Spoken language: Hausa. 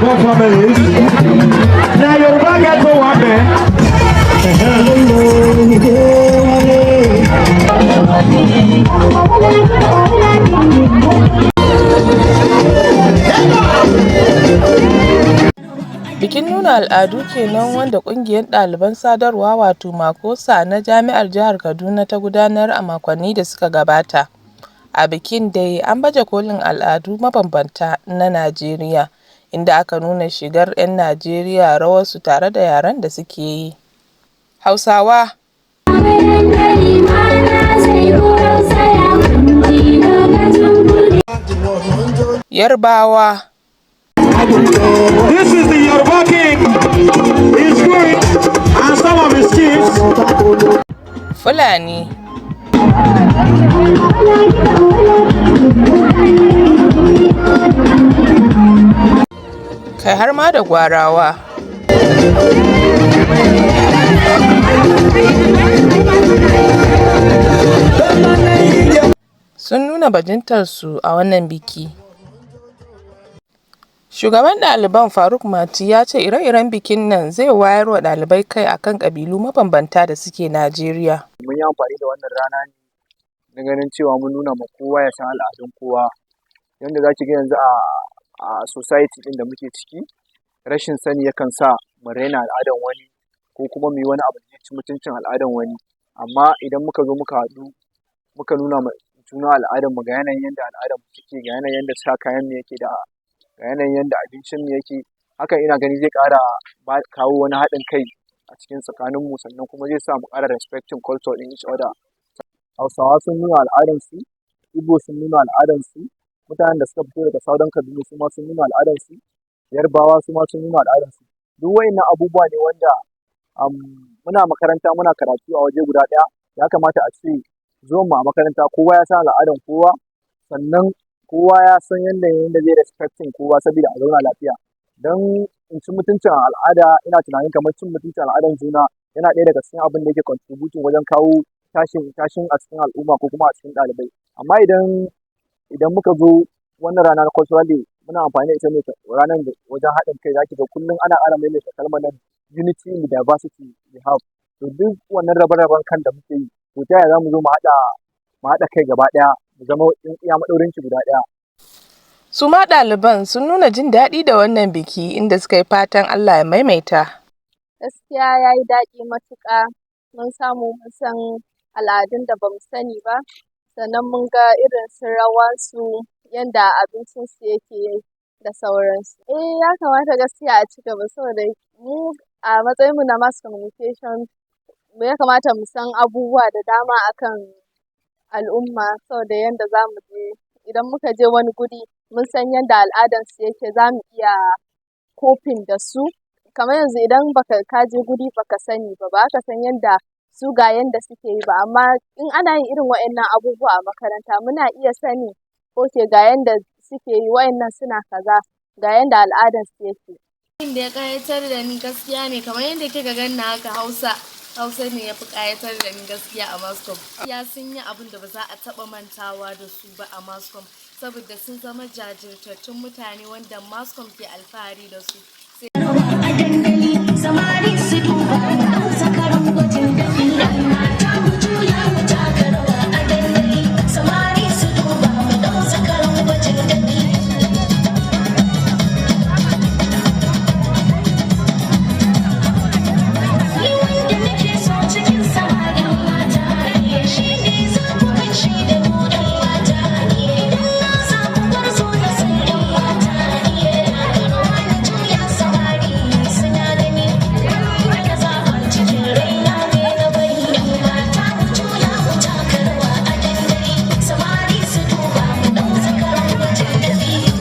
Both families. Now Yoruba get to one man. Bikin nuna al'adu kenan wanda ƙungiyar ɗaliban sadarwa wato MACOSA na Jami'ar Jihar Kaduna ta gudanar a makonni da suka gabata. A bikin dai an baje kolin al'adu mabambanta na Najeriya, inda aka nuna shigar 'yan Najeriya, rawarsu tare da yaren da suke yi. Hausawa, Yarbawa, This is the Yoruba king, his queen, and some of his chiefs. Fulani, kai har ma da Gwarawa. Sun nuna bajintarsu a wannan biki. Shugaban ɗaliban Faruk Mati ya ce ire-iren bikin nan zai wayar wa ɗalibai kai akan ƙabilu mabambanta da suke Najeriya. Mun yi amfani da wannan rana ne na ganin cewa mun nuna ma kowa ya san al'adun kowa. Yanda za ki ga yanzu a society ɗin da muke ciki, rashin sani yakan sa mu raina al'adan wani ko kuma mu yi wani abu da zai ci mutuncin al'adan wani. Amma idan muka zo muka haɗu, muka nuna ma juna al'adanmu, ga yanayin yanda al'adanmu take, ga yanayin yanda sa kayan mu yake, da ga yanayin yanda abincin mu yake, hakan ina gani zai ƙara kawo wani haɗin kai a cikin tsakaninmu, sannan kuma zai sa mu ƙara respecting culture ɗin each other. Hausawa sun nuna al'adansu, Igbo sun nuna al'adansu, mutanen da suka fito daga Southern Kaduna su ma sun nuna al'adansu, Yarbawa su ma sun nuna al'adansu. Duk wa'innan abubuwa ne wanda muna makaranta muna karatu a waje guda ɗaya, ya kamata a ce zuwan mu a makaranta kowa ya san al'adan kowa, sannan kowa ya san yanayin yanda zai respecting kowa saboda a zauna lafiya. Don in ci mutuncin al'ada, ina tunanin kamar cin mutuncin al'adan juna yana ɗaya daga cikin abin da yake contributing wajen kawo tashin tashin a cikin al'umma ko kuma a cikin ɗalibai. Amma idan muka zo wannan rana na cultural day, muna amfani da ita ne ranar da wajen haɗin kai. Za ki ga kullum ana ƙara maimaita kalmar nan, "Unity in the diversity we have". To duk wannan rabe-raben kan da muke yi, to ta yaya za mu zo mu haɗa kai gaba ɗaya mu zama tsintsiya maɗaurinki guda ɗaya? Su ma ɗaliban sun nuna jin daɗi da wannan biki, inda suka yi fatan Allah ya maimaita. Gaskiya ya yi daɗi matuƙa. Mun samu mun san al'adun da bamu sani ba, sannan mun ga irin su rawansu, yanda abincinsu yake da sauransu. Eh, ya kamata gaskiya a ci gaba, saboda mu a matsayinmu na mass communication ya kamata mu san abubuwa da dama akan al'umma, saboda yanda za mu je, idan muka je wani guri, mun san yanda al'adansu yake, za mu iya coping da su. Kamar yanzu idan baka ka je guri baka sani ba, ba ka san yanda su ga yanda suke yi ba, amma in ana yin irin waɗannan abubuwa a makaranta, muna iya sani, okay, ga yanda suke yi, waɗannan suna kaza, ga yanda al'adansu yake. Da ya ƙayatar da ni gaskiya ne, kamar yadda kika ganni haka, Hausa ne ya fi ƙayatar da ni gaskiya a Mass Comm. Ya sun yi abin da ba za a taɓa mantawa da su ba a Mass Comm, saboda sun zama jajirtattun mutane wanda Mass Comm ke alfahari da su.